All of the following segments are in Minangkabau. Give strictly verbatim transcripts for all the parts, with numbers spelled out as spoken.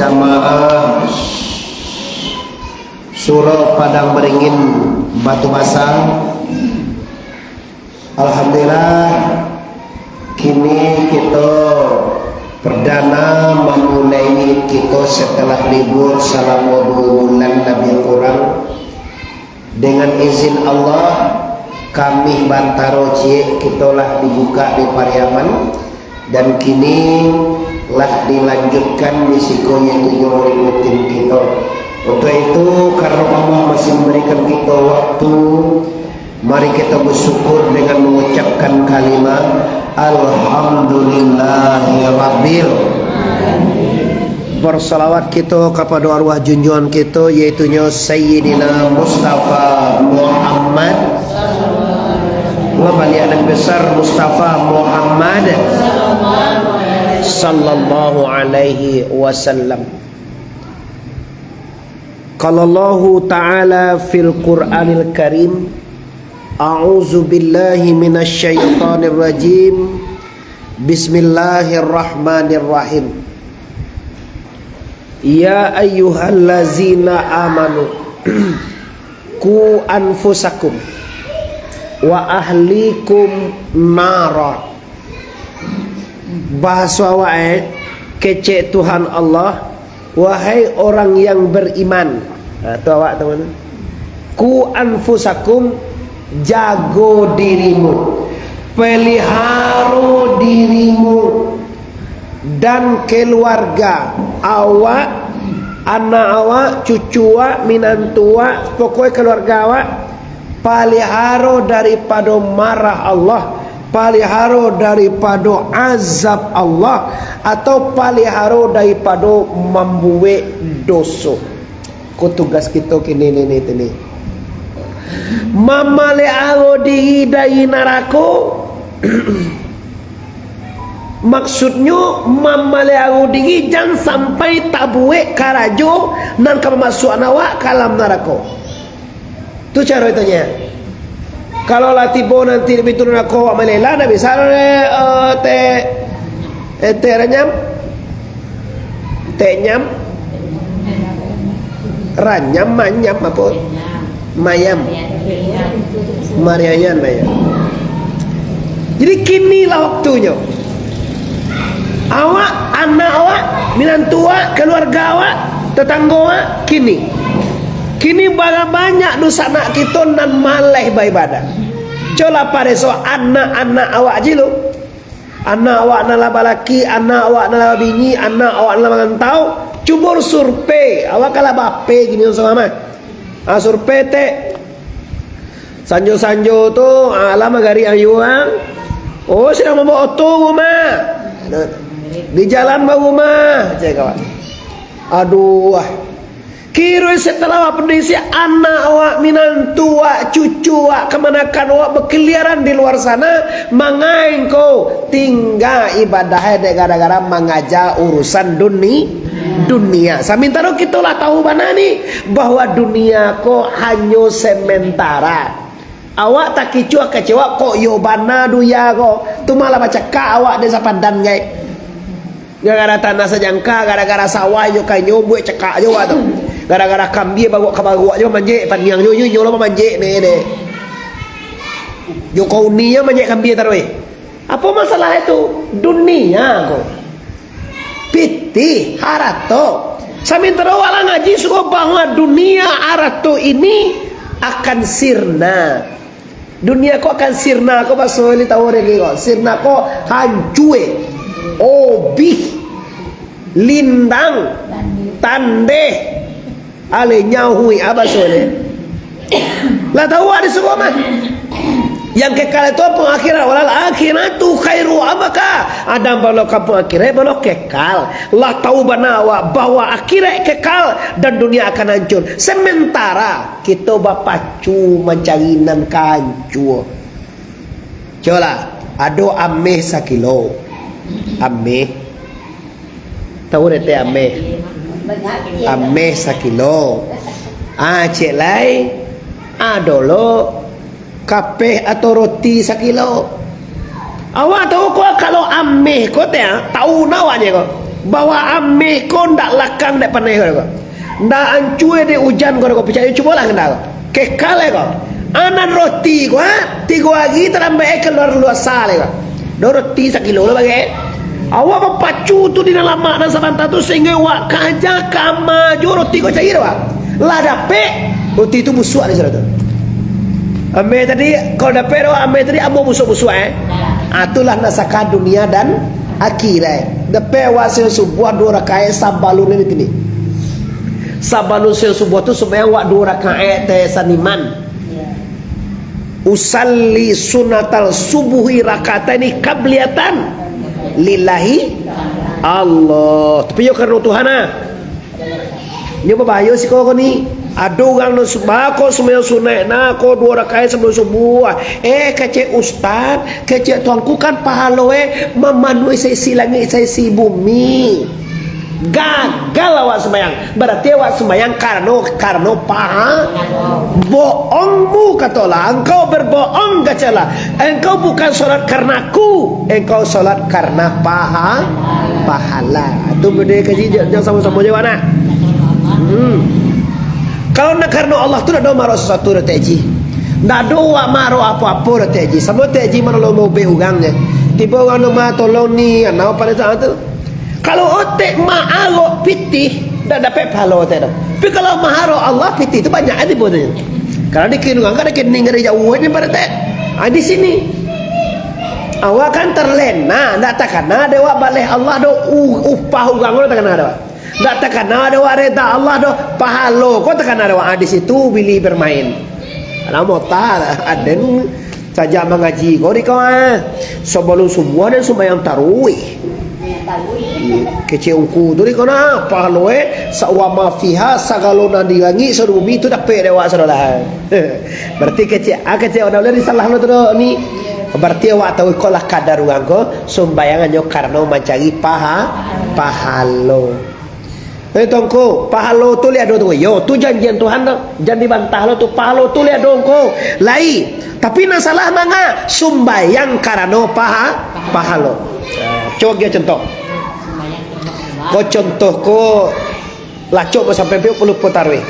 Jamaah Surau Padang Beringin, Batu Basah. Alhamdulillah, kini kito perdana mamulai kito setelah libur salamo duo bulan labiah kurang. Dengan izin Allah, Kamih bantaro ciek kito lah dibuka di Pariaman, dan kini lah dilanjutkan di siko, yaitu nyo rutin kito. Untuk itu, karena Allah masih memberikan kito waktu, mari kito bersyukur dengan mengucapkan kalimat Alhamdulillahirabbil. Bersalawat kito kapado arwah junjungan kito, yaitunyo Sayyidina Mustafa Muhammad. Mabaliak Nabi Besar Mustafa Muhammad sallallahu alaihi wasallam. Qala Allahu ta'ala fil Qur'anil Karim, a'udzu billahi minasy syaithanir rajim. Bismillahirrahmanirrahim. Ya ayyuhallazina amanu, qu anfusakum wa ahlikum nara. Bahaso awak, eh, kecek Tuhan Allah, "Wahai orang yang beriman." Nah, tu awak tu mana? "Qu anfusakum," jago dirimu, peliharo dirimu dan keluarga awak, anak awak, cucu awak, minantu awak, pokoknya keluarga awak, paliharo daripado marah Allah, paliharo daripado azab Allah, atau paliharo daripado mambuek doso. Ko tugas kito kini, ni, ni, ni. Mamaliharo diri dari narako. Maksudnyo, mamaliharo diri jan sampai tabuek karajo nan ka mamasuakan awak ka dalam narako. Tu caro itu nyo. Kalau lah tibo nanti di pintu narako awak malela, ndak bisa doh, eh, teh, eh, teh ranyam. Teh nyam. Ranyam, manyam apo? Mayam. Mariayan, mayam. Jadi, kinilah waktunyo. Awak, anak awak, minantu awak, keluarga awak, tetanggo awak, kini. Kini bara banyak dunsanak kito nan maleh baibadah. Colah pareso anak-anak awak ji lu. Anak awak nan lah balaki, anak awak nan lah babini, anak awak nan lah marantau, cubo survei. Awak kan lah ba-H P kini, sama mah. Ah, survei tek. Sanjo-sanjo tu, ah, lah magarik ayuang. Oh, sadang mambaok oto rumah. Di jalan barumah, cek awak. Aduh, ah. Kiro setelah awak pedisi, anak awak, minantu awak, cucu awak, kamanakan awak bakaliaran di luar sana, mangain ko tingga ibadah dek gara-gara mangaja urusan duni-, dunia. Samantaro kito lah tahu bana ni, bahwa dunia ko hanyo sementara. Awak takicuah kecewa, kok iyo bana dunia ko. Tu malah bacakak awak dek sapadan, gai. Gara-gara tanah sajangka, gara-gara sawah jo kainyo, buek cakak jo awak tu. Gara-gara kambia baruak ka baruak jo mamanjek, paniang jo, inyo, inyo lah mamanjek ni, ni. Jo kauni jo manjek kambia taruih. Apo masalah itu? Dunia ko. Pitih, harato. Samantaro awak lah ngaji suko bahwa dunia harato ini akan sirna. Dunia ko akan sirna, ko baso ni tahu dek ko. Sirna ko hancua, obih, lindang, tandeh, aleh nyahui, ah, baso ni. Lah tahu awak di surga mah. Yang kekal itu apa? Akhirat. Walal akhiratu khairu abqa. Adapun kalau kampung akhirat, bana kekal. Lah tahu bana awak bahwa akhirat kekal dan dunia akan hancur. Sementara kito bapacu mancari nan ka hancua. Cubolah, ado ameh sakilo. Ameh. Tahu dek teh ameh? Ameh sakilo. Ah, cek lai, ado lo kapeh atau roti sakilo. Awak tahu ko, kalau ameh ko teh, ah, tahu na awak je ko. Bahwa ameh ko ndak lakang, ndak paneh ko. Ndak ancua dek ujan ko, ko picayo, cubolah ndak ko. Kekal ko. Anan roti ko, ha? Tigo ari talambaik kalua-lua sa lai ko. Do roti sakilo lo bagai. Awak bapacu tu di nan lamak nan sabanta tu, sahinggo awak kaja kama jo roti ko cair, wak. Lah dapek, roti tu busuak di sinan tu. Ameh tadi, kalau dapek doh ameh tadi, ambo busuak-busuak, eh. Ah, itulah nasaka dunia dan akhirat. Dapek awak siang subuah duo rakaat sabalun ini tini. Sabalun siang subuah tu sumbayang awak duo rakaat teh saniman. Usalli sunatal subuhi rakataini qabliyatan lillahi Allah. Tapi yo karano Tuhan ah. Nyo babahayo siko ko ni. Ado urang nan suba ko sumbayang sunaik nah ko duo rakaat sabalun subuah. Eh, kecek ustaz, kecek tuanku kan pahalo eh mamanuhi saisi langik saisi bumi. Gagal awak sumbayang. Barati awak sumbayang karano, karano paha. Bohongmu, katolah. Engkau berbohong, keceklah. Engkau bukan sholat karena aku. Engkau sholat karena paha, pahala. Tu benda kaji, jan, jan samo-samo jawab nak. Hmm. Kalau nak karano Allah tu, ndak ado marok sasuatu doh, Tek Ji. Ndak ado awak marok apo-apo doh, Tek Ji. Samo Tek Ji manolong maubek urang je. Tibo urang nyo ma tolong ni, anau pada saat tu. Kalau otek maarok pitih, ndak dapek pahalo otek tu. Tapi kalau maarok Allah, pitih tu banyak ati buahnyo. Kalau di kinungan kan ado kening dari jauah ni pada tek. Ah, di sini. Awak kan terlena, ndak takana dek awak baleh Allah do, u-, upah urang ko ndak takana dek awak. Ndak takana dek awak reda Allah do, pahalo ko takana dek awak. Ah, di situ bili bermain. Lamo ta, aden. Sajak mangaji ko di kau, ah. Sabalun subuah den sumbayang tarawih. Kecek ungku tu di kau nah, pahalo eh, sa-, wa ma fiha, sagalo nan di langik, sa-, bumi tu dapek dek awak sadolah. Berarti kecek, ah, kecek awak dah boleh disalah lo tu doh ni. Berarti awak tahu iko lah kadar urang ko, sumbayang hanyo karano mancari paha-, pahalo. Eh, Tuangku, pahalo tu lai ado tu. Yo, tu janjian Tuhan tu. Jan dibantah lo tu. Pahalo tu lai ado ngko. Lai. Tapi nan salah manga? Sumbayang karano paha-, pahalo. Nah, cubo agiah contoh. Ko contoh ko lacok ko sampai piak puluah putaruih.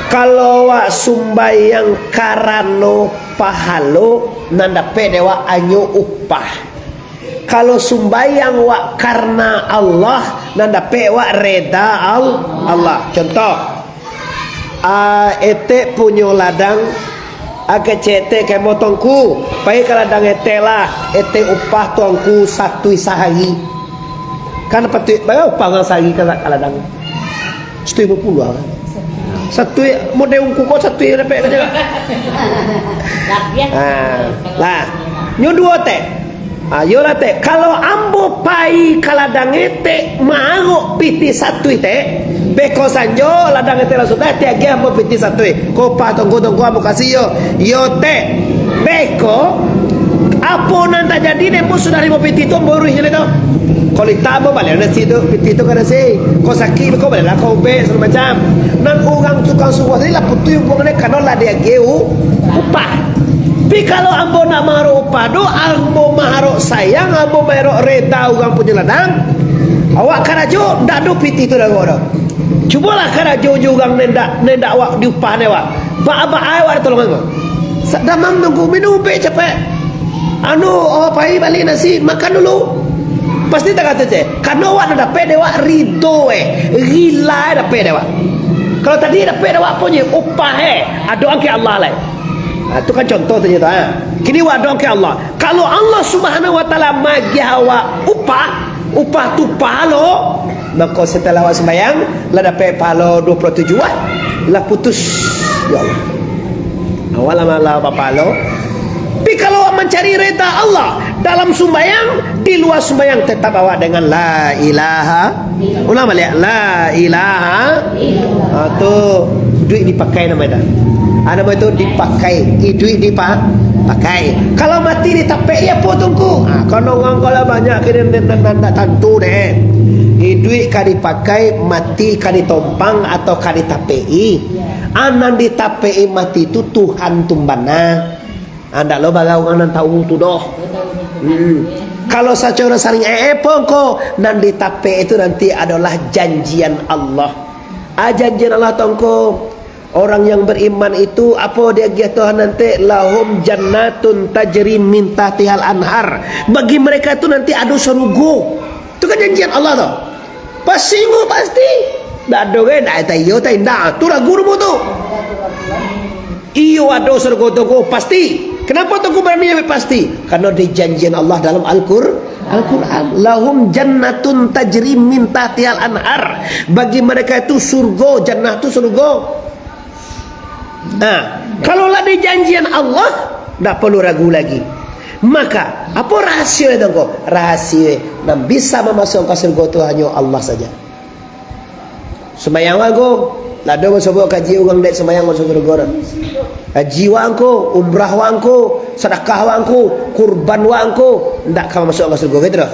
Kalau awak sumbayang karano pahalo, nan dapek dek awak hanyo upah. Kalau sumbayang wak karena Allah, nan dapek wak reda Al-, Allah. Contoh, ah, etek punyo ladang, ah, kecek etek kemo Tuangku, pai ka ladang etek lah, etek upah Tuangku satuih sahari. Kan patuik, bara upah urang sahari ka, ka ladang? Satuih limo puluah kan? Satuih, model ungku ko satuih dapek kan? Ah, lah. Nyo duo teh. Ah, yo lah teh. Kalau ambo pai ka ladang etek, maarok pitih satuih teh, beko sanjo ladang etek lah sudah, teh agiah ambo pitih satuih. Ko upah Tuangku, Tuangku ambo kasih yo. Yo teh. Beko, apo nan tajadi dek ambo sudah limo pitih tu, ambo uruih je lai tu. Kalau ita ambo baliak nasi tu, pitih tu ka nasi. Ko sakik, ko baliaklah ka ubek, sagalo macam. Nan urang tukang subuah tadi lah putuih hubungan dek, karano lah diagiah u-, upah. Tapi kalau ambo nak maarok upah tu, ambo maarok sayang, ambo maarok reda urang punyo ladang, awak karajo, ndak ado pitih tu doh, doh. Cubolah karajo jo urang nan indak, nan indak awak diupah dek awak. Baa-baa awak ditolongan ko. Sa-, damam tunggu, minum ubek capek. Anu, oh, pai bali nasi, makan dulu. Pasti takato ceh. Karano awak nan dapek dek awak rido, eh. Rila dapek dek awak. Kalau tadi dapek dek awak apo nyo? Upah, eh. Ado angkek Allah lai. Ha, tu kan contoh tu nyo tu, ha. Kini awak ado angkek Allah. Kalau Allah Subhanahu wa Taala magiah awak upah, upah tu pahalo, mako setelah awak sumbayang, lah dapek pahalo dua puluh tujuh lah. Lah putus. Ya Allah. Awak lah malah bapahalo. Tapi kalau awak mancari reda Allah dalam sumbayang, di lua sumbayang tetap awak dengan la ilaha. Ulang baliak, la ilaha. Ha, tu duit dipakai namo itu. Ha, namo itu dipakai. Iduik dipa-, pakai. Kalau mati ditapek, iyo apo tu ngku? Ha, kono urang kalau banyak kini nan, nan, nan, nan tantu deh. Iduik ka dipakai, mati ka ditompang atau ka ditapek-i. Ha, nan ditapek-i mati tu Tuhan tu bana. Andak lo bara urang nan tahu tu doh. Hmm. Kalau sacaro saring e-, epo ko, nan di tapek itu nanti adolah janjian Allah. Ah, janjian Allah tongko. Orang yang beriman itu, apo diagiah Tuhan nanti? "Lahum jannatun tajri min tahtihal anhar." Bagi mereka itu nanti ado sarugo. Itu kan janjian Allah tu. Pasti ko, pasti. Ndak ado kan, ndak tahu, iyo, tak indak. Tu ragu namo tu. Iyo, ado sarugo tu ko, pasti. Kenapa tu ko barani ambil pasti? Karena dijanjian Allah dalam Al-Qur-, Al-Quran. "Lahum jannatun tajri min tahtihal anhar." Bagi mereka itu surgo, jannah tu surgo. Nah, kalau lah dijanjian Allah, ndak perlu ragu lagi. Maka, apa rahasio itu ko? Rahasio nan bisa mamasuakan ka surgo tu hanyo Allah saja. Sumbayang wak ko, lah ado basobok kaji urang dek sumbayang masuak surgo tu. Haji wak ko, umrah wak ko, sadakah wak ko, kurban wak ko, ndak ka masuak ka surgo, gitu doh.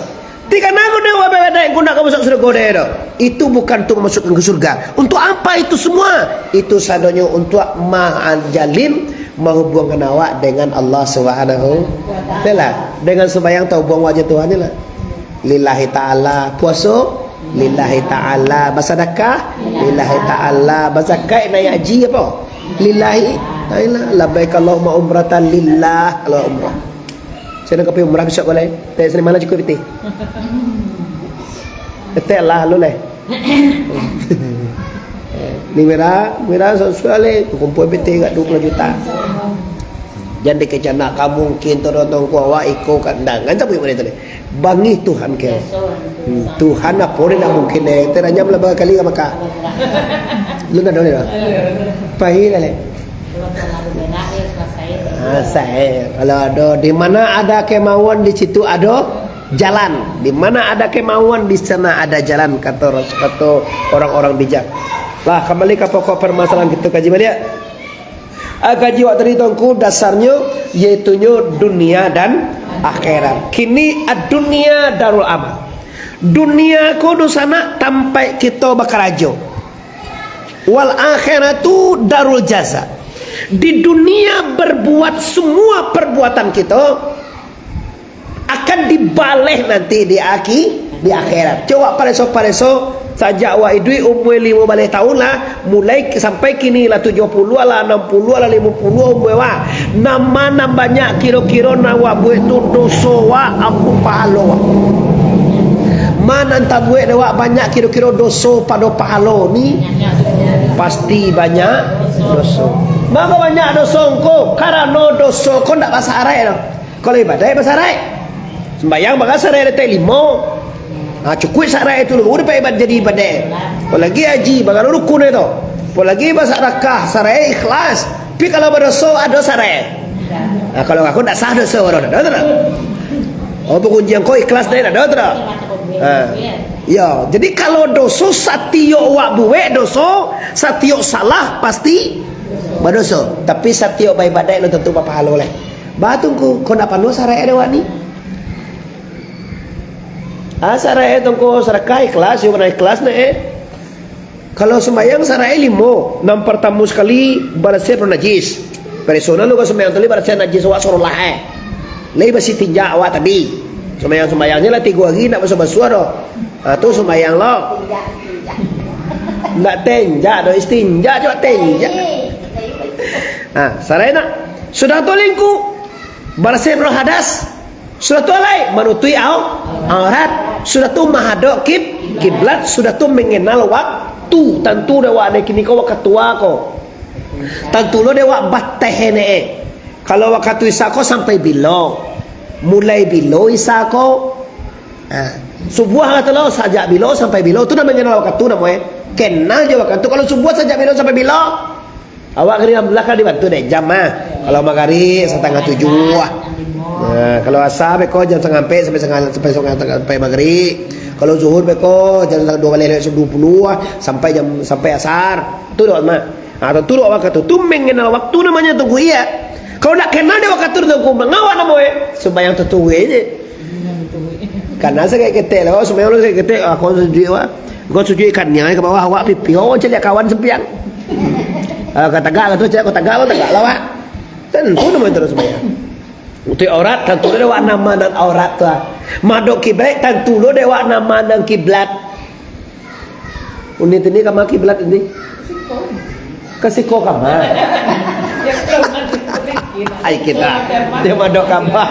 Ti kana ko dek wak baibadat ko ndak ka masuak surgo dek doh. Itu bukan untuk memasukkan ke surga. Untuk apa itu semua? Itu sadonyo untuk majalin, mahubungkan awak dengan Allah Subhanahu wa Taala. Dengan sumbayang tahubuang wak jo Tuhan lah. Lillahi ta'ala, puaso lillahi ta'ala, basadakah lillahi ta'ala, bazakat, naiak haji apo? Lillahi ta'ala, labbaik Allahumma umratan lillah, kalau umrah. Sia ka pai umrah bisuak ko lai. Tak sini mana cukup pitih. Etek lah lu lai. Ni merah, merah sudah lai. Kumpul pitih agak dua puluh juta. Jan dikecek nak ka mungkin tu nonton ku awak iko ka undangan sabuik mano tu ni. Bangih Tuhan ke. Hmm, Tuhan apo ni nak mungkin eh. Teranyam lah bakali ka Makkah. Lu nak dole dah. Pai lah le. Ah, saya. Kalau ada di mana ada kemauan di situ ada jalan. Di mana ada kemauan di sana ada jalan kata orang, kata orang-orang bijak. Lah kembali ke pokok permasalahan kita kaji balik. Ah, kaji wak tadi tuangku dasarnyo, yaitunyo dunia dan akhirat. Kini ad-dunia darul amal. Dunia ko dunsanak tampaik kito bakarajo. Wal akhiratu darul jaza. Di dunia berbuat semua perbuatan kito, akan dibaleh nanti di aki-, di akhirat. Cubo pareso-pareso, sajak wak iduik umua limo baleh taun lah, mulai sampai kini lah tujuah puluah lah, anam puluah lah, limo puluah umua wak. Nan ma nan banyak kiro-kiro nan wak buek tu doso wak, apo pahalo wak? Ma nan tabuek dek wak banyak kiro-kiro doso pado pahalo ni? Pasti banyak doso. Mako banyak doso ngko, karano doso ko ndak basarek doh. Kalau ibadaik basarek. Sumbayang bagasarek letak limo. Ha, cukuik sarek itu dulu, dapek ibad-, jadi ibadaik. Apolagi haji, bagaru rukun itu. Apolagi basadakah, sarek ikhlas. Tapi kalau badoso, ado sarek. Ha, kalau aku ndak sah doso, ado, ado, ado. Oh, pengunjian kau ikhlas deh, ado, ado. Ha. Ya, jadi kalau doso satiok wak buek doso, satiok salah pasti badoso. Tapi satiok baibadaik lo tentu bapahalo leh. Batungku, kau ndak panuah sarek dek wak ni. Ah, sarek tu kau sadakah ikhlas, yo kana ikhlas nak eh. Kalau sumbayang sarek limo, nan partamo sakali barasiah roh najis. Pareso nan lu ka sumbayang tu lai barasiah najis awak sarolah eh. Lai basi tinjak awak tadi. Sumbayang-sumbayang ni lah tigo hari ndak basuah-basuah doh. Ah, tu sumbayang lo. Ndak tinjak doh, istinja jo tinjak. Ah, sarek nak. Sudah tu lingku. Barasiah roh hadas. Sudah tu alai manutuik au-, aurat. Sudah tu mahadok kib-, kiblat. Sudah tu mengenal waktu. Tantu dek wak dek kini ko wak katua ko. Tantu lo dek wak bateh ne eh. Kalau wakatu Isa ko sampai bilo? Mulai bilo Isa ko? Ha. Subuah kato lo, sajak bilo sampai bilo? Tu nan mengenal wakatu namo eh. Kenal jo wakatu. Kalau subuah sajak bilo sampai bilo? Awak kini alhamdulillah kan dibantu dek jam ah. Kalau magarib satangah tujuh ah. Nah, kalau asa beko jam satangah ampek sampai satangah, sampai satangah, sampai magarib. Kalau zuhur beko jam satangah dua baleh lewat dua puluh ah, sampai jam, sampai asar. Tu doh mak. Ha, tu doh wakatu. Tu mengenal waktu namonyo tu iya. Kalau ndak kenal dek wakatu tu mangawak namo eh. Sumbayang tu tu je. Kana sakik ketek lah, sumbayang lo sakik ketek, ah, kau sujud wak. Kau sujud ikan niang ka bawah, awak pipi, oh, caliak kawan sempiang. Ah, ka tagak ka tu, caliak kau tagak lo, tagak lah, wak. Tantu namo terus sumbayang. Utuik aurat, tantu lo dek awak nan ma nan aurat tu, ah. Madok kiblat, tantu lo dek awak nan ma nan kiblat. Uni tini kama kiblat ini? Ka siko kama. Ai kita. Dia madok kama.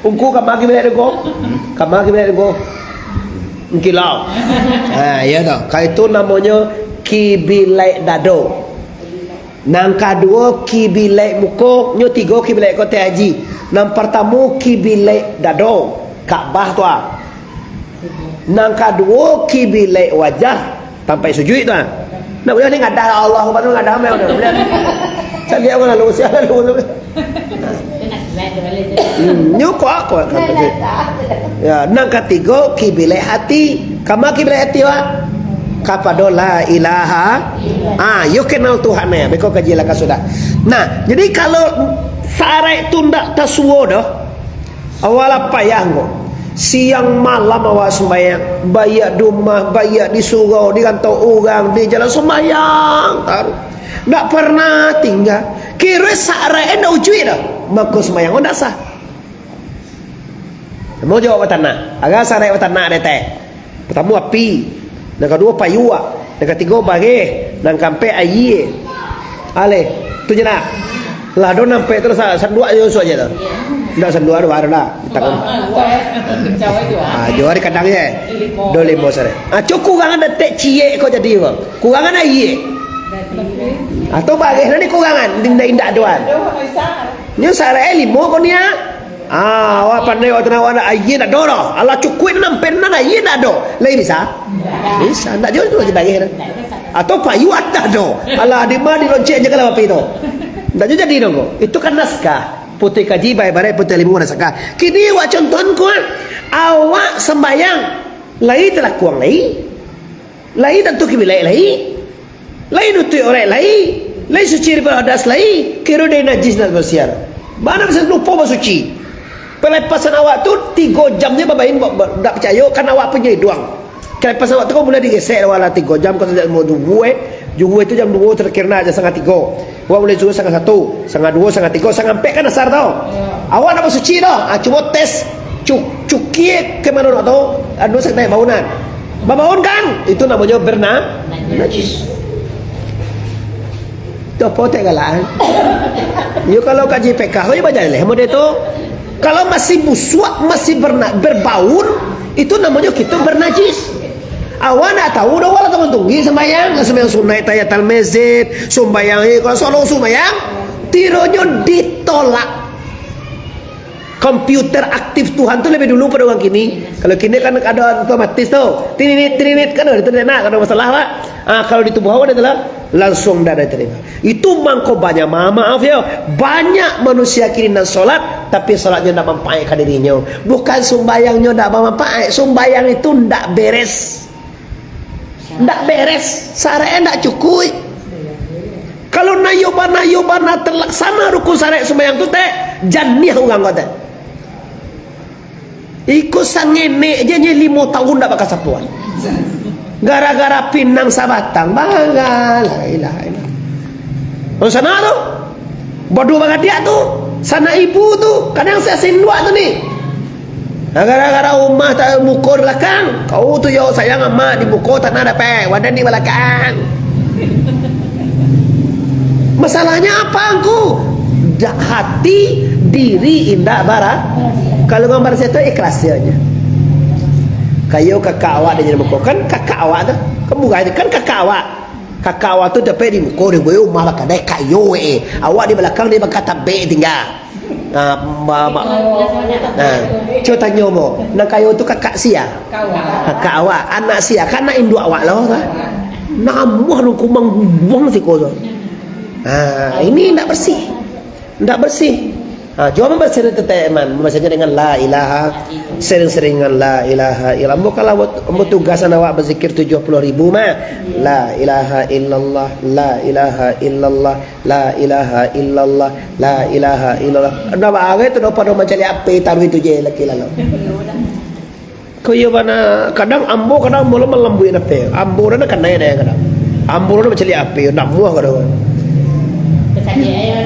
Ungku kama kiblat ko. Kama kiblat ko. Engkilau. Ha, iyo tu. Ka itu namonyo kiblat dado. Nan kaduo, kiblat muko, nyo tigo kiblat ko Teh Haji. Nan partamo kiblat dado, Ka'bah tu ah. Nan kaduo kiblat wajah, tampek sujuik tu ah. Nak buliah ni ngadah Allah Akbar, ngadah meh udah. Buliah. Caliak urang lalu, sia lalu. Hmm, nyo kuat, kuat, kuat. Ya, nan katigo, kiblat hati. Kama kiblat hati, wak? Kapado la ilaha. Ah, yo kenal Tuhan ya, beko kaji lah ka sudah. Nah, jadi kalau saraik tu ndak tasuo doh, awak lah payah ko. Siang malam awak sumbayang, baiak di rumah, baiak di surau, di rantau urang, di jalan sumbayang taruih. Ndak pernah tingga. Kiro saraik ndak ujuik doh, mako sumbayang ndak sah. Samo jo awak batanak. Alah saraik batanak dek teh. Partamo api, nan kaduo payuak, nan katigo bareh, nan kaampek aia. Aleh, tu je nak. Lah do nampek tu sa-, sanduak je usuak je tu. Ndak sanduak tu baru lah. Tangan. Ah, jo hari kadang je. Do limo saraik. Ah, cukup kurangan detek ciek ko jadi ko. Kurangan aia. Atau bareh tadi kurangan, indak-indak doan. Nyo saraik limo ko niat. Ah, awak pandai awak tanang awak nak aia ndak ado doh. Alah cukuik nan pen nan aia ndak ado. Lai bisa? Bisa. Ndak juo tu lagi bagih tu. Atau payu atas tu. Alah di ma di loncek je kalau api tu. Ndak juo jadi dong ko. Itu kan naskah. Putuih kaji bae-bae putuih limo naskah. Kini awak contohan ko. Awak sambayang. Lai talakuang lai. Lai tantu kiblat lai. Lai nutuik aurat lai, lai suci daripado hadas lai, kiro dek najis nak basiah. Bana bisa lupo basuci. Pelepasan awak tu tigo jam je babain, ba-, ba-, ndak picayo, kan awak punyo iduang. Kelepasan awak tu kan buliah digesek awak lah tigo jam, kalau tidak mau duo, eh. Duo itu jam duo terakhir nak, jam satangah tigo. Awak mulai zuhur satangah satu, satangah duo, satangah tigo, satangah ampek kan asar tau. Awak ndak basuci doh. Ah, cubo tes cu-, cukia ka mano tu, anu saknai baunan. Babaun kan? Itu namonyo berna-, najis. Tu apo tak galaan? Yo kalau kaji P K H, yo bajaleh model tu. Kalau masih busuak, masih berna-, berbaun, itu namonyo kito bernajis. Awak ndak tahu doh, awak lah tunggu-tunggu sambayang, sambayang sunat tahiyatul masjid, sumbayang, eh, kalau solo sumbayang, tironyo ditolak. Komputer aktif Tuhan tu lebih dulu pada urang kini. Kalau kini kan ada otomatis tu. Tininit, tininit, kan ada tu nak, kada masalah, Pak. Ah, kalau di tubuh awak ada tu lah, langsung dah diterima. Itu mangko banyak, ma-, maaf ya, banyak manusia kini nan solat, tapi solatnya ndak mampaat ka dirinyo. Bukan sumbayangnyo ndak mampaat, sumbayang itu ndak beres. Ndak beres, saraik ndak cukuik. Kalau nayo bana, nayo bana terlaksana rukun saraik sumbayang tu, teh, janiah urang ko, teh. Iko sangenek je, nyo limo tahun ndak bakasapuan. Gara-gara pinang sabatang, bangga, la ilaha illallah. Kalau sanak tu, baduo bagadiak tu, sanak ibu tu, kadang si asin duak tu ni. Nah, gara-gara rumah tak muko di balakang, kau tu yo sayang amak di muko tanah dapek, wadah di balakang. Masalahnya apa angku? Dak hati diri indak bara. Kalau gambar saya tu ikhlas saja. Kayo kakak awak di muko, kan kakak awak tu. Kan bukan, kan kakak awak. Kakak awak tu dapek di muko di rumah bakadai kayo eh. Awak di balakang di bakatabek tingga. Ah, ma-, ma-, ah, cubo tanyo mo, nan kayo tu kakak sia? Kakak awak, anak sia, kan anak induak awak lah tu. Namuah nungku mangguang siko tu. Ah, ini ndak bersih. Ndak bersih. Ah, cubo mambasahnyo tetek man, mambasahnyo dengan la ilaha, sering-sering dengan la ilaha illallah. Ambo kalau buat, ambo tugasan awak berzikir tujuh puluh ribu mah. La ilaha illallah, la ilaha illallah. La ilaha illallah, la ilaha illallah. Ndak bagai tu doh pado mancaliak api taruih tu je laki lalu. Ko iyo bana, kadang ambo, kadang ambo lah malambuik api. Ambo lah nak kanai deh kadang. Ambo lah mancaliak api, ndak muah kadang.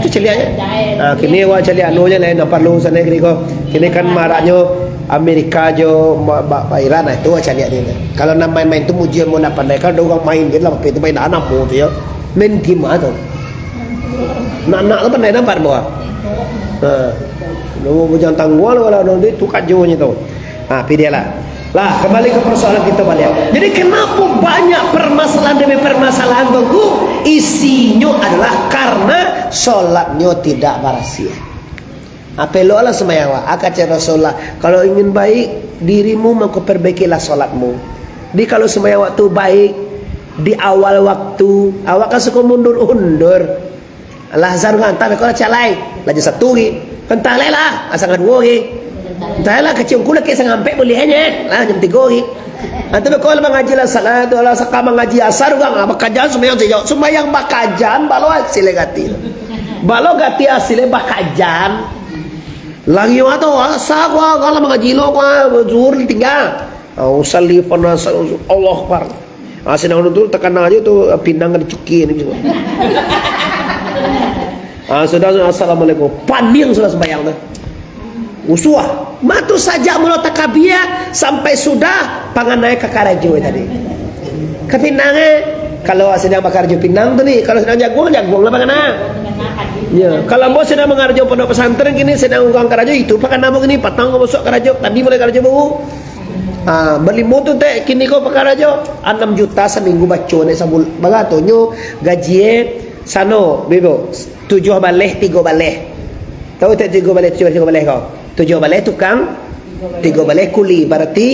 Tu caliak je. Ha, kini awak caliak anu je lah, nan parlu sanak kini ko. Kini kan maraknyo Amerika jo ma-, ba-, ba-, Iran lah, tu awak caliak ni. Kalau nan main-main tu muji amun lah pandai, kalau urang main je lah, tapi tu main anak mo tu yo. Main game ah tu. Nak-nak tu pandai nampak bawah. Ha. Lu bujang tangguang lah, kalau nanti tu kajonyo tu. Ha, pi dia lah. Lah, kembali ke persoalan kita balik. Jadi, kenapa banyak permasalahan demi permasalahan tu? Isinyo adalah karena solatnyo tidak barasiah. Apa elok lah sembahyang awak. Aka cek Rasulullah, kalau ingin baik dirimu, maka perbaikilah solatmu. Jadi, kalau sembahyang awak tu baik di awal waktu, awak kan suka mundur-undur. Lah azan kan, antah beko lah calai. Lah jam satu gi. Antah lai lah, asa ka duo gi. Antah lah, kecil ku laki sangampek buliahnyo. Lah jam tigo gi. Antah beko lah mangaji lah salat, lah saka mangaji asar urang, ah, bakajan sumbayang sijak. Sumbayang bakajan, balo hasil gati. Balo gati hasil bakajan. Lagi wa tu, asa ku, ah, kalau mangaji lo ku, ah, zuhur tinggal. Ah, usalli panas, Allah Akbar. Ah, sadang tu takana aja tu, ah, pinang ka dicuki ni. Ah, sudah, assalamualaikum. Paniang sudah sembahyang tu. Usuah. Matu sajak mulo takabia sampai sudah panganai ka karajo tadi. Ka pinang, eh. Kalau sadang bakarajo pinang tu ni, kalau sadang jaguang, jaguang lah panganai. Ya, kalau ambo sadang mangarajo pondok pesantren kini, sadang urang karajo, itu panganai ambo kini, patang ambo masuak karajo, tadi mulai karajo baru. Ah, balimo tu tek, kini ko pakarajo anam juta saminggu baco nek sabul-, baratonyo gajie sano, bebo, tujuah baleh, tigo baleh. Tahu tek tigo baleh, tujuah baleh, tigo baleh ko? Tujuah baleh tukang, tigo baleh kuli, barati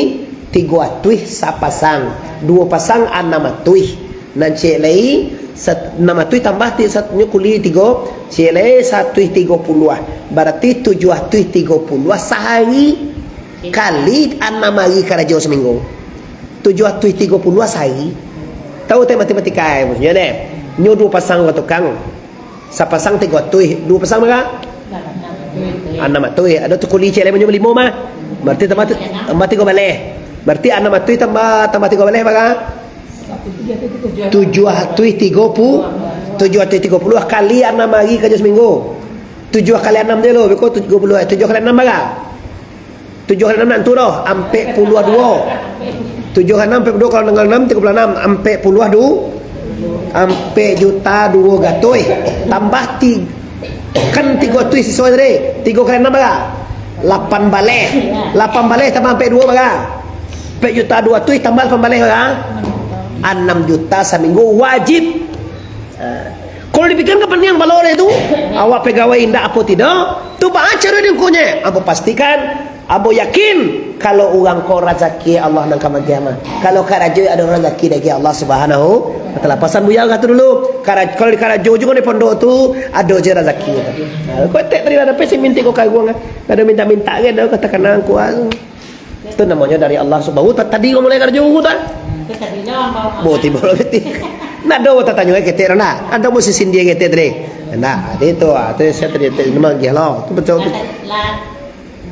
tigo atuih sapasang. Duo pasang anam atuih. Nan ciek lai, sat-, anam atuih tambah ti-, satunyo kuli tigo, ciek lai satuih tigo puluah. Barati tujuah atuih tigo puluah sahari. Kali anam hari karajo saminggu. Tujuah atuih tigo puluah sahari. Tahu tek matematika, eh, maksudnyo deh. Nyo duo pasang ka tukang. Sapasang tigo atuih, duo pasang bara? Anam atuih. Ado tu kuli ciek lai, nyo balimo mah. Barati tambah tu, tambah tigo baleh. Barati anam atuih tambah, tambah tigo baleh bara? Tujuah atuih tigo puluah. Tujuah atuih tigo puluah kali anam hari karajo saminggu. Tujuah kali anam je lo, beko tigo puluah. Tujuah kali anam bara? Tujuah kali anam nak tu doh, ampek puluah duo. Tujuah kali anam, ampek puluah duo, kalau dengan anam, tigo puluah anam, ampek puluah duo, ampek juta duo gatuih. Tambah ti-, kan tigo atuih sisoi tadi. Tigo kali anam bara? Lapan baleh. Lapan baleh tambah ampek duo bara? Ampek juta duo atuih tambah lapan baleh bara? Anam juta saminggu wajib. Ha. Kalau dipikiran ka paniang balo deh tu, awak pegawai indak apo tidak, tu baa caro diukuanyo? Ambo pastikan, ambo yakin, kalau urang ko razaki Allah nan ka magiah mah. Kalau karajo ado razaki dari Allah Subhanahu wa Taala. Pasan Buya ka tu dulu, kara-, kalau di karajo juo di pondok tu, ado je razaki. Ha, kau tek tadi lah, tapi si mintak ko kaguang, ah. Ado mintak-mintak ke, ado kata kanang kuat. Itu namonyo dari Allah Subhanahu wa Taala. Tadi kau mulai karajo tu, ah? Bo tibo lo beti. Ndak ado tatanyo ketek tu, ndak. Ado musisi dia ketek tadi. Ndak, ado tu, ah, tu saya tadi, tadi nama gih lo. Tu betul tu. Lah, lah,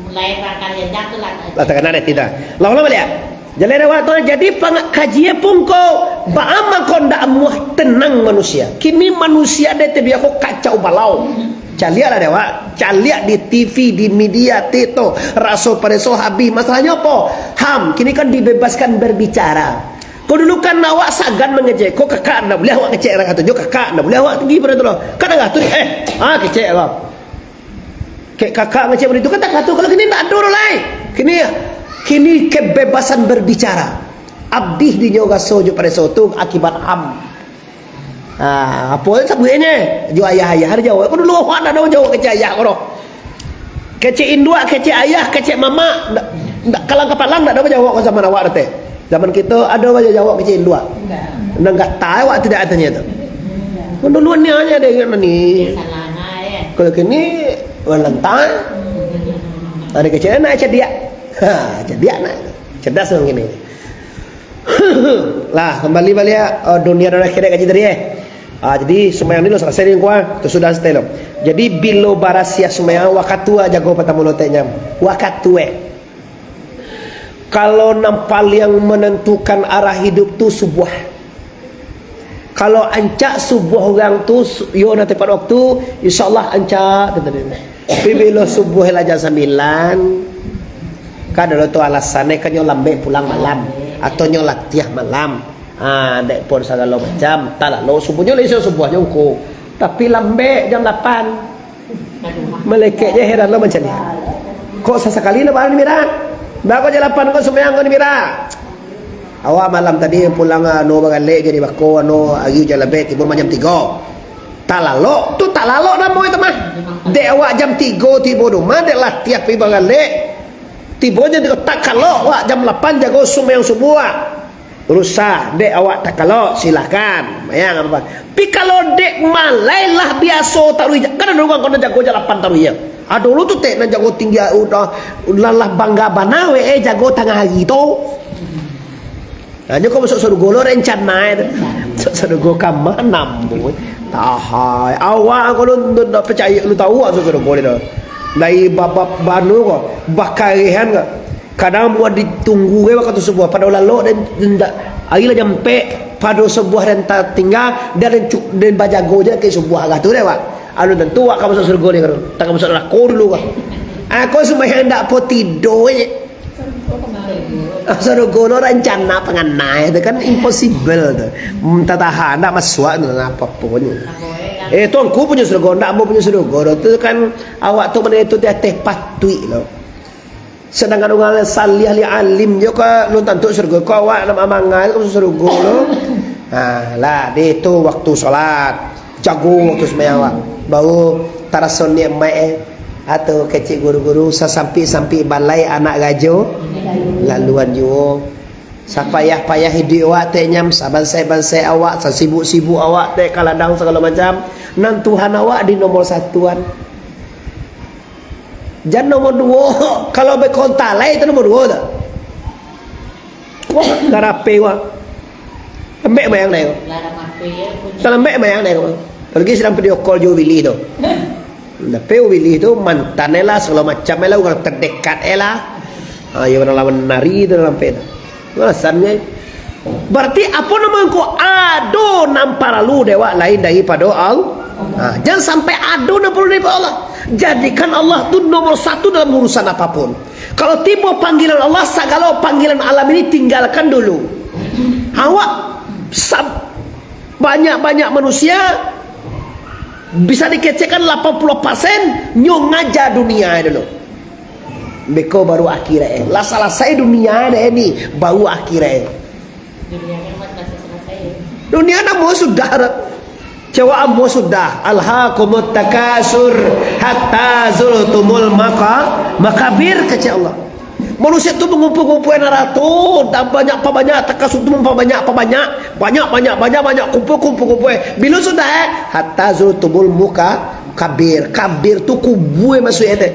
mulai barangkali aja tu lah. Lah takana deh tidak. Lah, ulang balik. Jalai dewek tu, jadi pang-, kaji pun ko, baa mangko ndak amuah tenang manusia. Kini manusia deh tabiah ko kacau balau. Caliaklah dewek, caliak di T V, di media, TikTok, raso pareso habih. Masalahnyo apo? HAM, kini kan dibebaskan berbicara. Ko dulu kan awak sagan mangecek, ko kakak ndak buliah awak ngecek urang kato, jo kakak ndak buliah awak tinggi pado tu lo. Kan urang tu, eh, ah, kecek ko. Kek kakak ngecek pado itu kan tak kato, kalau kini ndak ado lai. Kini, kini kebebasan berbicara. Abih dinyo raso jo pareso tu akibat HAM. Ah, apo sabuiknyo? Jo ayah-ayah ado jawek. Ko dulu awak ndak ado jawek kecek ayah ko doh. Kecek induak, kecek ayah, kecek mamak, ndak, ndak kalang kapalang ndak ado bajawek ko zaman awak tu teh. Zaman kito ado bajawek kecek induak. Nan gatai awak tidak atanyo tu. Ko dulu ni aja ado ingat mani. Kalau kini, orang lantang. Ado kecek anak cadiak. Ha, cadiak nak. Cerdas orang kini. Lah, kembali baliak, oh, dunia dan akhirat kaji tadi, eh. Ah, jadi, sumbayang ni lo salasai ni, kuah. Tu sudah salasai lo. Jadi, bilo barasiah sumbayang, wakatu ah jago patamo loteknya. Wakatu, eh. Kalau nan paliang menentukan arah hidup tu subuah. Kalau ancak subuah urang tu, su-, yo nan tepat waktu, insyaallah ancak tu tadi. Tapi bilo subuah lah jam sambilan, kan ado tu alasannyo, kan nyo lambek pulang malam, atau nyo latiah malam. Ah, dek pun sagalo macam, talalok subuahnyo, lah iso subuahnyo ngko. Tapi lambek jam lapan. Malaikat je heran lo macam ni. Kok sasakali lah bahan Mira? Bako jam lapan ko sumbayang ko ni Mira? Awak malam tadi pulang, anu, bagalek jadi bako, anu, agi ujan labek, tibo rumah jam tigo. Talalok, tu talalok namo itu mah. Dek awak jam tigo tibo rumah, dek latiah pi bagalek. Tibo jam tigo, takalok awak jam lapan jago sumbayang subuah. Rusa, dek awak takalok, silakan. Mayang apa? Tapi kalau dek malai lah biaso taruih, ja-, kan ado urang kono jago jam lapan taruih, ya. Ado lu tu tek nan jago tinggi, udah, lah, lah bangga bana we, eh, jago tangah hari tu. Nah, nyo ko masuk sarugo lo rencana e tu. Masuk sarugo ka ma namo? Tahai. Awak ko lu ndak, ndak percaya lu tahu masuk sarugo ni tu. Dari babak banu ko, bakarehan ko. Kadang buah ditunggu ke wakatu subuah, pado lalok den, den dak, ari lah jam ampek, pado subuah den tatingga, den, den cuk-, den bajago je ke subuah agak tu deh, Pak. Alun tantu awak ka masuk sarugo ni, kan? Tak ka masuk narako dulu, kan? Aku sumbayang dak po tido je. Ah, sarugo lo rancana panganai tu kan impossible tu. Hmm, tatahan, dak masuak tu, apo-apo ni. Eh, tu angku punyo sarugo, dak ambo punyo sarugo tu. Tu kan awak tu mana tu di ateh patuik lo. Sadangkan urang nan salih, ahli alim jo ka alun tantu sarugo, ko awak nan mamangai ka masuak sarugo lo. Ha, lah, di tu waktu solat, jago waktu sumbayang awak. Baru taraso nikmat, eh. Atau kecek guru-guru, sasampik-sampik balai anak rajo, laluan juo. Sapayah-payah iduik awak tek nyam, sabansai-bansai awak, sasibuk-sibuk awak tek ka ladang sagalo macam. Nan Tuhan awak di nomor satuan. Jan nomor duo, kalau bakontalai tu nomor duo tu. Wah, karape wah. Lambek bayang dai ko. Larang ape ya, punyo. Talambek bayang dai ko. Apolai sadang video call jo Willy tu. Tapi Willy tu mantan e lah, sagalo macam e lah, urang terdekat e lah. Ha, iyo, urang lawan nari tu dalam pe tu. Alasannyo. Berarti apo namo ko? Ado nan paralu dek awak lain daripado Allah. Ha, jan sampai ado nan paralu daripado Allah. Jadikan Allah tu nomor satu dalam urusan apapun. Kalau tibo panggilan Allah, sagalo panggilan alam ini tinggalkan dulu. Awak sab-, banyak-banyak manusia bisa dikecekkan lapan puluah persen nyo ngaja dunia dulu. Beko baru akhirat, eh. Lah salasai dunia dek ni, baru akhirat, eh. Dunia kan mat-, masih salasai, eh. Dunia namo sudah dah. Cewek ambo sudah. "Alhaakumut takasur hatta zurtumul maqa-, maqabir," kecek Allah. Manusia tu mangumpul-kumpul nan harato, dan banyak pabanyak, takasur tu mampabanyak, pabanyak, banyak, banyak, banyak, banyak, kumpul, kumpul, kumpul, eh. Bilo sudah, eh? "Hatta zurtumul muka-, kabir." Kabir tu kubua, eh, masuak e teh.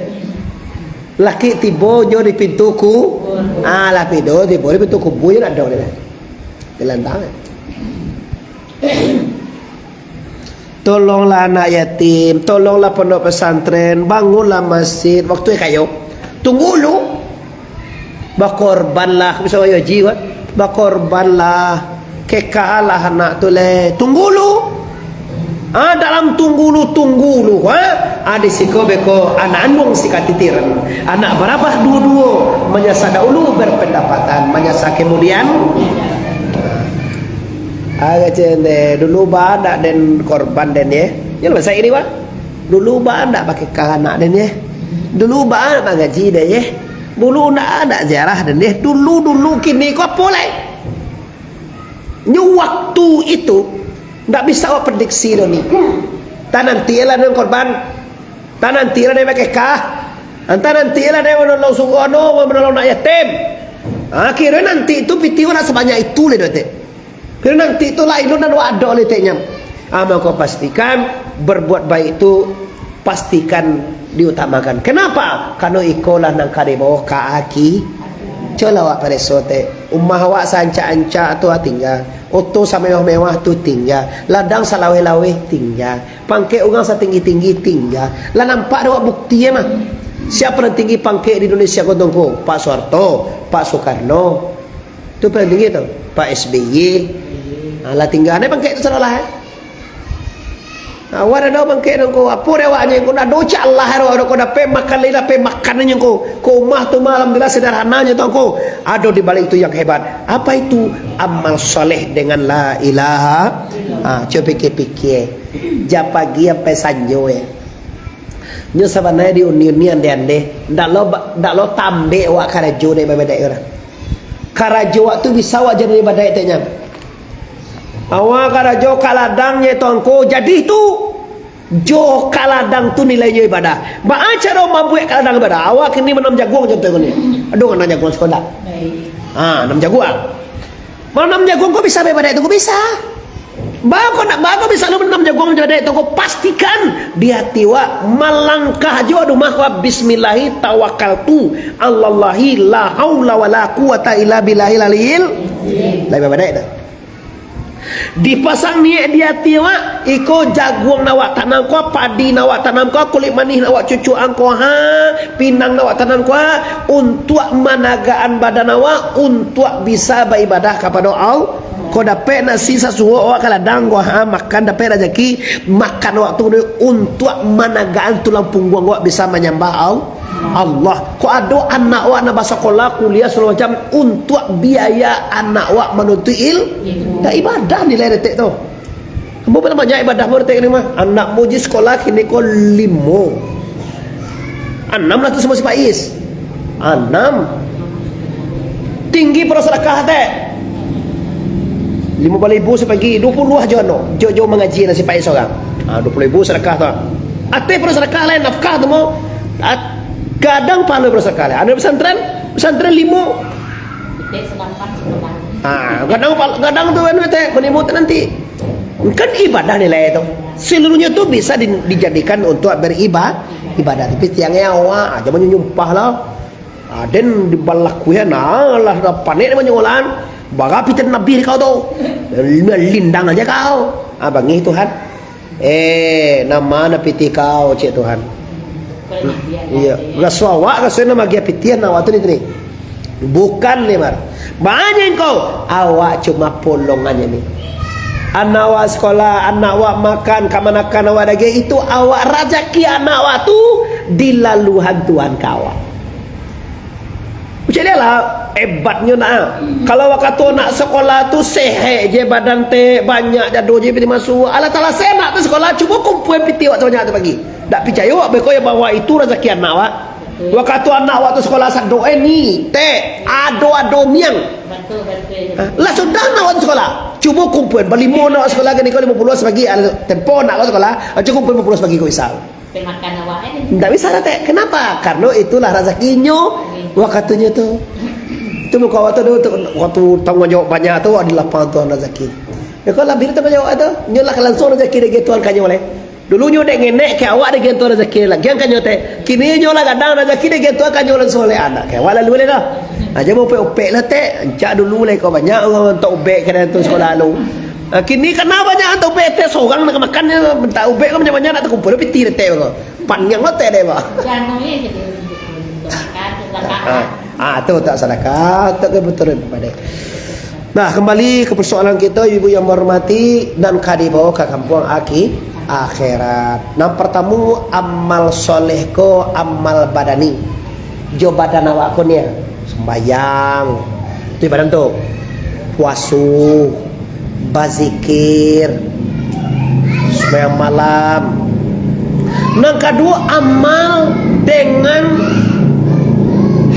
Laki tibo nyo di pintu ku-, ah, lah pido tibo di pintu kubua nyo nak dong ni lah. Jalan tangan. Tolonglah anak yatim, tolonglah pondok pesantren, bangunlah masjid. Waktu e kayo, tunggu lu. Bakorbanlah, bisa wayo jiwa. Bakorbanlah. Kekalah anak tu leh. Tunggu lu. Ah, dalam tunggu lu, tunggu lu, ha? Ah, di siko beko anak anduang si katitiran. Anak barabah duo-duo, manyasa dahulu berpendapatan, manyasa kemudian. Ah, kecek ente, dulu ba ndak den korban den ye. Yo, masa ini, Pak. Dulu ba ndak pakai ka anak den ye. Dulu ba ndak mangaji den ye. Dulu ndak, ndak ziarah den ye. Dulu, dulu, kini ko apo lai? Nyo waktu itu, ndak bisa awak prediksi doh ni. Antah nanti lah nan korban, antah nanti lah nan bakekah, antah nanti lah nan manolong surau, manolong anak yatim. Ha, kiro nanti tu pitih awak ndak sabanyak itu leh doh, tek. Kiro nanti tu lain doh nan awak ado leh, tek nyam. Ha, mako pastikan berbuat baik tu pastikan diutamakan. Kenapa? Karano iko lah nan ka dibawo ka aki-, cubolah awak pareso, tek. Umah awak saancak-ancak tu, ah, tingga. Oto samewah-mewah tu, tingga. Ladang salaweh-laweh, tingga. Pangkek urang satinggi-tinggi, tingga. Lah nampak dek awak bukti e mah. Sia paling tinggi pangkek di Indonesia ko, Tuangku? Pak Soeharto, Pak Soekarno. Tu paling tinggi tu. Pak S B Y. Alah tingga ni bangkek tu sadolah, eh. Awak ado bangkek nyo ko, apo dek awaknyo ko, ado cak lah ado, ado ko dapek makan lai, dapek makan nyo ko. Ko umah tu mah alhamdulillah sederhana nyo tu ko. Ado di balik itu yang hebat. Apa itu? Amal soleh dengan la ilaha. Ha, cubo pikia-pikia. Jan pagi sampai sanjo ya. Nyo sabananyo di uni-uni ande-ande. Ndak lo ba-, ndak lo tambek awak karajo dek babadai urang. Karajo awak tu bisa awak jadi babadai tek nyo. Awak karajo ka ladang je tongko, jadi tu. Jo ka ladang tu nilainyo ibadah. Baa caro mambuek ka ladang ibadah? Awak kini mananam jaguang contoh ko ni. Aduh, mananam jaguang sikolah. Ha, nanam jaguang. Mananam jaguang ko bisa ibadah tu ko bisa. Baa ko nak, baa ko bisa lu mananam jaguang ibadah tu ko, pastikan di ati awak malangkah jo rumah ko bismillahi tawakkaltu alallahi la haula wala quwata illa billahil aliyil. Lai ibadah tu. Dipasang niaik di ati awak, iko jaguang nan awak tanam ko, padi nan awak tanam ko, kulik manih nan awak cucuak ko, ha, pinang nan awak tanam ko, ha, untuak managaan badan awak, untuak bisa baibadah kapado Allah. Ko dapek nasi sasuok awak ka ladang ko, ha, makan dapek razaki, makan awak tu untuak managaan tulang pungguang awak bisa manyambah Allah. Allah. Kok ado anak awak nak basakolah, kuliah, sagalo macam, untuak biaya anak awak manuntut il-, dak ibadah nilai detek tu. Ambo paling banyak ibadah ambo detek ni mah. Anak ambo ji sakolah kini ko limo. Anam lah tu samo si Faiz. Anam. Tinggi pado sadakah tek. Limo baleh ribu sapagi, duo puluah jo ano. Jo, jo mangaji nan si Faiz sorang. Ha, duo puluah ribu sadakah tu. Ateh pado sadakah lain, nafkah tu mo. At-, gadang pahalo pado sadakah lain. Anu pesantren, pesantren limo. Ha, gadang pal-, gadang tu anu tek, manimo tek nanti. Kan ibadah nilai tu. Seluruhnyo tu bisa di-, dijadikan untuak beriba-, ibadah. Tapi tiang awak, ha, jangan nyumpah lah. Ha, den dibalakuihan, alah, dah panek dek manyolan. Bara pitih Nabi kau tu. Lindang aja kau. Ha, bangih Tuhan. Eh, nan ma nan pitih kau, cek Tuhan. Iyo, raso awak, raso nan magiah pitih anak awak tu ni, tu ni. Bukan ni, Mar. Banyak kau. Awak cuma polongan je ni. Anak awak sekolah, anak awak makan, kamanakan awak daging, itu awak razaki anak awak tu dilaluhan Tuhan ka awak. Caliaklah, hebatnyo nak. Kalau wakatu anak sekolah tu sehat je badan tek, banyak jado je pitih masuk. Allah Taala sehat tu sekolah, cubo kumpul pitih awak tu banyak tu pagi. Dak picayo awak, beko yang bawa itu razaki anak awak. Wakatu anak awak tu sekolah sadok, eh, ni, tek, ado-ado miang. Betul, betul. Ha, lah sudah anak awak tu sekolah. Cubo kumpul, balimo anak awak sekolah kini ko limo puluah sapagi, ah, tempo anak awak sekolah, ah, cubo kumpul limo puluah sapagi ko bisa. Pemakan awak, eh. Ndak bisa lah, tek. Kenapa? Karena itulah rezekinyo, wakatunyo tu. Tu muka awak tu, tu, waktu tanggung jawab banyak tu, adalah pang Tuhan rezeki. Ya, kalau bila tanggung jawab tu, nyo lah langsung rezeki dari Tuhan kanyo leh. Dulu nyo dek ngenek ke awak dek Tuhan rezeki lagi kan nyo teh. Kini nyo lah gadang rezeki dek Tuhan kanyo langsung leh anak ke awak lalu leh dah. Aja mau upek-upek lah tek. Encak dulu leh kau banyak urang tak ubek ke tu sekolah lu. Ah, kini kana banyak tak ubek tek sorang nak makan nyo minta ubek kan banyak-banyak nak takumpul pitih tek ko. Paniang lah tek deh, Pak. Jangan ye jadi. Ah, ah, tu tak sadakah, tak kebetulan pada. Nah, kembali ke persoalan kita, ibu yang menghormati, nan ka dibawa ka kampuang aki-, akhirat. Nan pertamo, amal soleh ko amal badani. Jo badan awak ko ni, sumbayang. Tu badan tu. Puaso, bazikir, sumbayang malam. Nan kaduo, amal dengan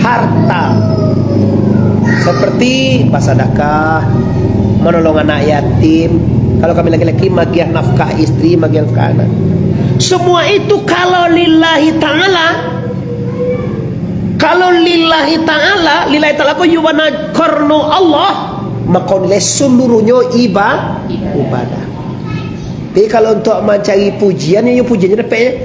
harta. Seperti basadakah, manolong anak yatim. Kalau kami laki-laki, magiah nafkah istri, magiah nafkah anak. Semua itu kalau lillahi ta'ala, kalau lillahi ta'ala, lillahi ta'ala ko iyo bana karano Allah, mako nilai seluruhnyo iba-, ibadah. Tapi kalau untuk mancari pujian, iyo pujiannyo dapek,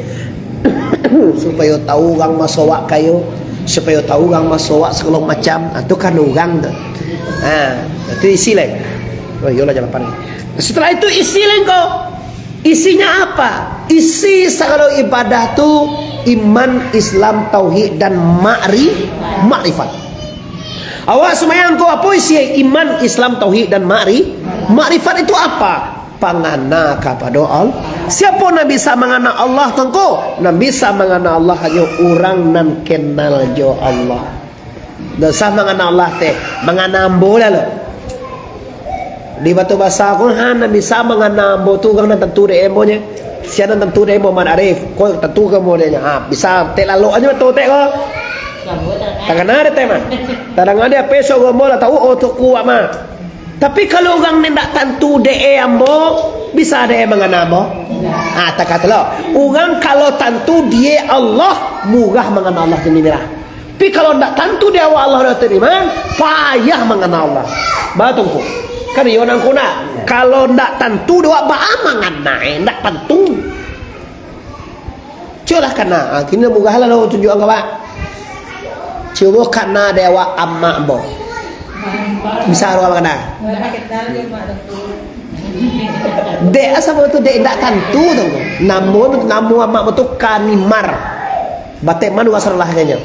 supayo tahu urang maso awak kayo, supayo tahu urang maso awak sagalo macam, ha, tu kan urang tu. Ha, itu isi lai. Oh, iyolah, jan lapar. Setelah itu isi lai ko. Isinya apa? Isi sagalo ibadah tu iman, Islam, tauhid, dan ma'ri-, makrifat. Awak sumbayang ko apo isi iman, Islam, tauhid, dan ma'ri-, Makrifat itu apa? Pangana kapado Allah. Siapo nan bisa mangana Allah tu ngko? Nan bisa mangana Allah hanyo urang nan kenal jo Allah. Ndak usah mangana Allah teh, mangana ambo lah lo. Di Batu Basa ko, ha, nan bisa mangana ambo tu urang nan tantu dek ambo nyo. Sia nan tantu dek ambo, Mat Arif. Ko tantu ka ambo dek nyo. Ha, bisa tek lalok ajo tu tek ko. Takana dek tek mah. Tadanga di ape so ambo lah tau, oh, tu kuat mah. Tapi kalau urang nan ndak tantu dek ambo, bisa dek mangana ambo? Ah, takah tu lo. Urang kalau tantu dek Allah, murah mangana Allah jadi mirah. Tapi kalau ndak tantu di awak Allah dah terima, payah mangana Allah. Batul ko. Kan iyo nan ko nak. Kalau ndak tantu di awak, baa mangana, eh, ndak tantu. Cubolah kana. Ah, kini murah lah lo tunjuakan ka awak. Cubo kana dek awak amak ambo. Bisa awak kana? Dek asa tu dek ndak tantu tu. Namo, namo amak ambo tu Kanimar. Batek manu asal lahnyo.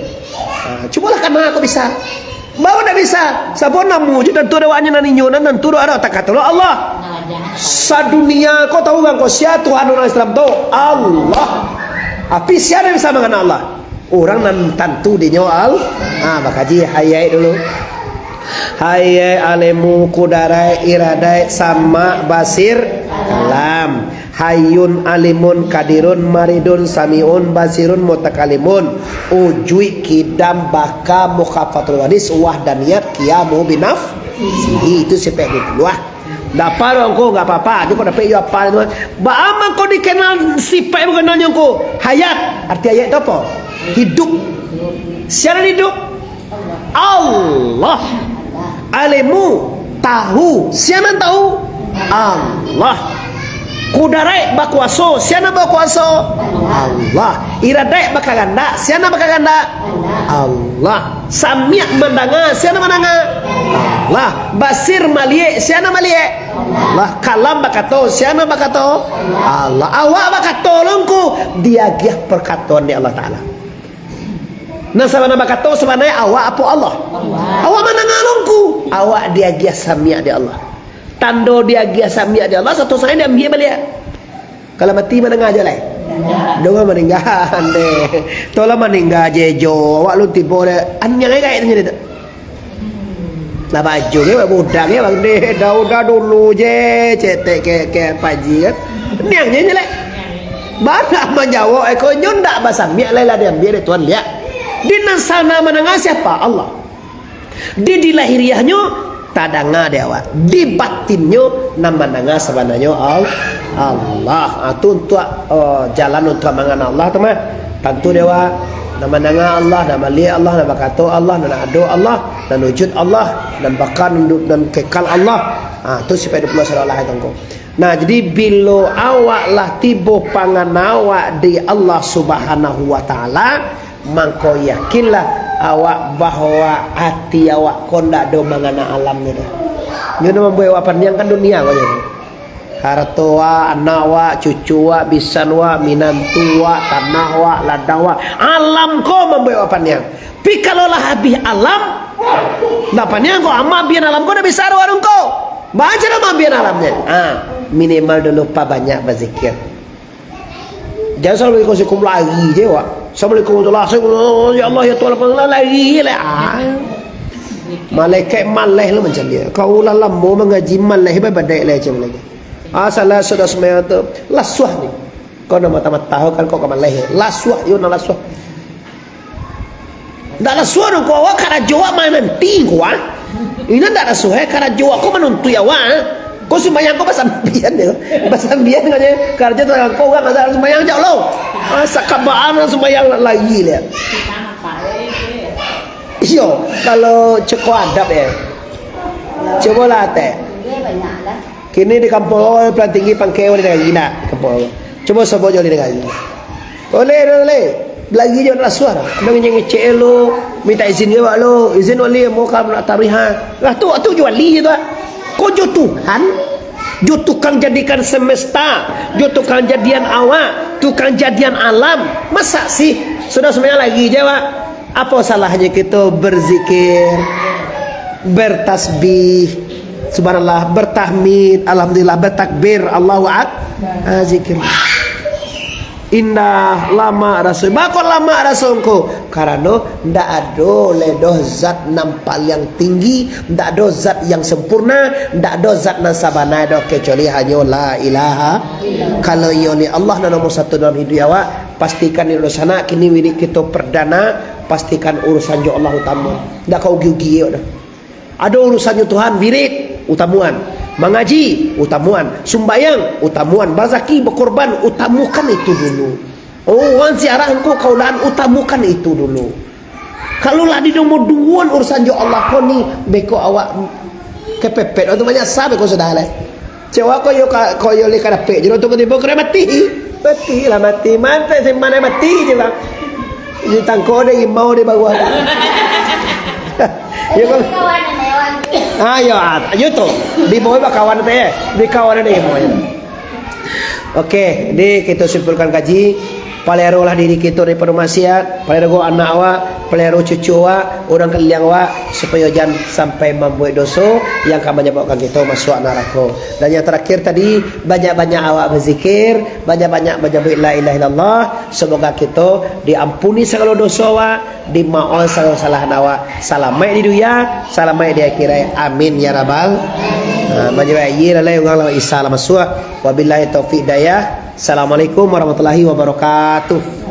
Ah, cubolah kana ko bisa. Baru ndak bisa. Sabo namo je tantu dek awaknyo nan inyo nan tantu dek awak, takah tu lo Allah. Sadunia ko tau urang ko sia Tuhan urang Islam tu? Allah. Tapi sia nan bisa mangana Allah? Urang nan tantu dinyo Al-, ah, bakaji hayat dulu. Hayat, alimu, kudaraik, iradaik, samak, basir, kalam. Hayyun, alimun, kadirun, maridun, samiun, basirun, mutakalimun. Ujuik, kidam, baka, mukhafatul wanis, wahdaniyat, qiyamu binafsihi. Itu sifat dua puluh ah. Ndak apa doh ngko, ndak apa-apa. Cubo dapek iyo apa tu. Baa mangko dikenal sifat dikenalnyo ngko? Hayat. Arti hayat tu apo? Hidup. Sia nan hidup? Allah. Alimu, tahu. Sia nan tahu? Allah. Kudaraik, bakuaso. Sia nan bakuaso? Allah. Iradaik, bakagandak. Sia nan bakagandak? Allah. Samiak, mandanga. Sia nan mandanga? Allah. Basir, maliek. Sia nan maliek? Allah. Kalam, bakato. Sia nan bakato? Allah. Awak bakato lo ngko, diagiah perkatoan dek Allah Taala. Nan sabana bakato, sabana awak apo Allah? Awak mandanga lo ngko, awak diagiah samiak dek Allah. Tando diagiah samiak dek Allah, sato sae diambiak baliak. Kalau mati mandanga jo lai? Danga maningga, ande. Tolah maningga je jo, awak lun tibo dek. Aniang ai gaek tu jadi tu. Lah baju ke, budak ke, bang deh, dah, udah dulu je, cetek ke, ke Pak Haji kan. Niang je, je lek. Bana manjawab, eh, ko nyo ndak basamiak lai lah diambiak dek Tuhan, liak. Di nan sana mandanga siapa? Allah. Di, di lahiriahnyo tadanga dek awak. Di batinnyo nan mandanga sabananyo Al-, Allah. Ah, tu untuak, oh, jalan untuak mangana Allah tu mah. Tantu dek awak, nan mandanga Allah, nan maliek Allah, nan bakato Allah, nan ado Allah, nan wujud Allah, nan baka, nan du-, nan kekal Allah. Ha, tu sifat dua puluh asal Allah itu ngko. Nah, jadi bilo awak lah tibo pangana awak di Allah Subhanahu wa Taala, mangko yakinlah awak bahwa ati awak ko ndak ado mangana alam nyo doh. Nyo nan mambuek awak paniang kan dunia ko nyo. Harato wak, anak wak, cucu wak, bisan wak, minantu wak, tanah wak, ladang wak. Alam ko mambuek wak paniang. Pi kalau lah abih alam, ndak paniang ko, amak bian alam ko ndak bisa doh warung ko. Baca lah amak bian alamnyo. Ah, minimal dulu pabanyak bazikir. Jan assalamualaikum, assalamualaikum lari je wak. Assalamualaikum warahmatullahi wabarakatuh. Ya Allah, ya Tuhan, lari lah. Ah. Malaikat maleh lah macam dia. Kau lah lamo mangaji maleh, baik-baik lah macam lagi. Ah, salah sudah sembahyang tu. Lasuah ni. Kau nak mata-mata kau kan kau ka maleh. Lasuah, yo nak lasuah. Ndak lasuah dong, kau awak karajo awak mananti kau ah. Ino ndak lasuah, eh, karajo awak kau manuntuik awak, ah. Kau sumbayang kau basambian je. Basambian kau je. Karajo tu kau urang ndak sumbayang jak lo. Ah, sakabaan sumbayang lagi dia. Iyo, kalau ceko adab ya. Cubolah teh. Kini di kampuang awak paling tinggi pangkek wali nagari nak, di kampuang awak. Cubo sobo jo wali nagari. Oleh, oleh, oleh. Lagi jo nak lasuah. Abang ngecek-ngecek lo, minta izin jo wak lo. Izin wali, mau kamu nak taruih ha. Lah tu, tu jo wali je tu. Ko jo Tuhan, jo tukang jadikan semesta, jo tukang jadian awak, tukang jadian alam. Masa sih sudah semuanya lagi je wak? Apo salahnyo kito berzikir, bertasbih, Subhanallah, bertahmid, alhamdulillah, bertakbir, Allahu Ak-, ah, zikir. Indah, lamak raso. Bako lamak raso ko? Karano ndak ado lai doh zat nan paliang tinggi, ndak ado zat yang sempurna, ndak ado zat nan sabana doh, kecuali hanyo la ilaha. Kalau iyo ni Allah nan nomor satu dalam hiduik awak, pastikan di dunsanak kini wirid kito perdana, pastikan urusan jo Allah utama. Ndak ka ugi-ugi yo doh. Ado urusannyo Tuhan, wirid, utamuan. Mangaji, utamuan. Sumbayang, utamuan. Bazaki, bakorban, utamukan itu dulu. Oh, wan ziarah engkau kaulaan, utamukan itu dulu. Kalau lah di nomor duo urusan jo Allah ko ni, beko awak kepepet, waktu banyak sah beko sudah lah. Cewa ko yo ka, ko yo le ka dapek, jadi tu tiba kena mati. Mati lah mati. Mantap sih mana mati je bang. Di tangko ada imau di bawah. Ya kan? Ah, yo, ah, yo tu. Di bawah bakawan teh, di kawan ada imau. Oke, jadi kita simpulkan kaji. Paliarolah diri kita daripada maksiat, paliaro anak awak, paliaro cucu awak, urang kaliling awak, supayo jan sampai mambuek doso yang ka manyababkan kita masuak narako. Dan yang terakhir tadi, banyak-banyak awak berzikir, banyak-banyak manyabuik la ilaha illallah. Semoga kita diampuni sagalo doso awak, dimaoh sagalo salahan awak. Salamaik di dunia, salamaik di akhirat. Amin ya rabbal. Ha, manyabuik ayi lalai urang lah isa lah masuak. Wabillahi taufiq dayah. Assalamualaikum warahmatullahi wabarakatuh.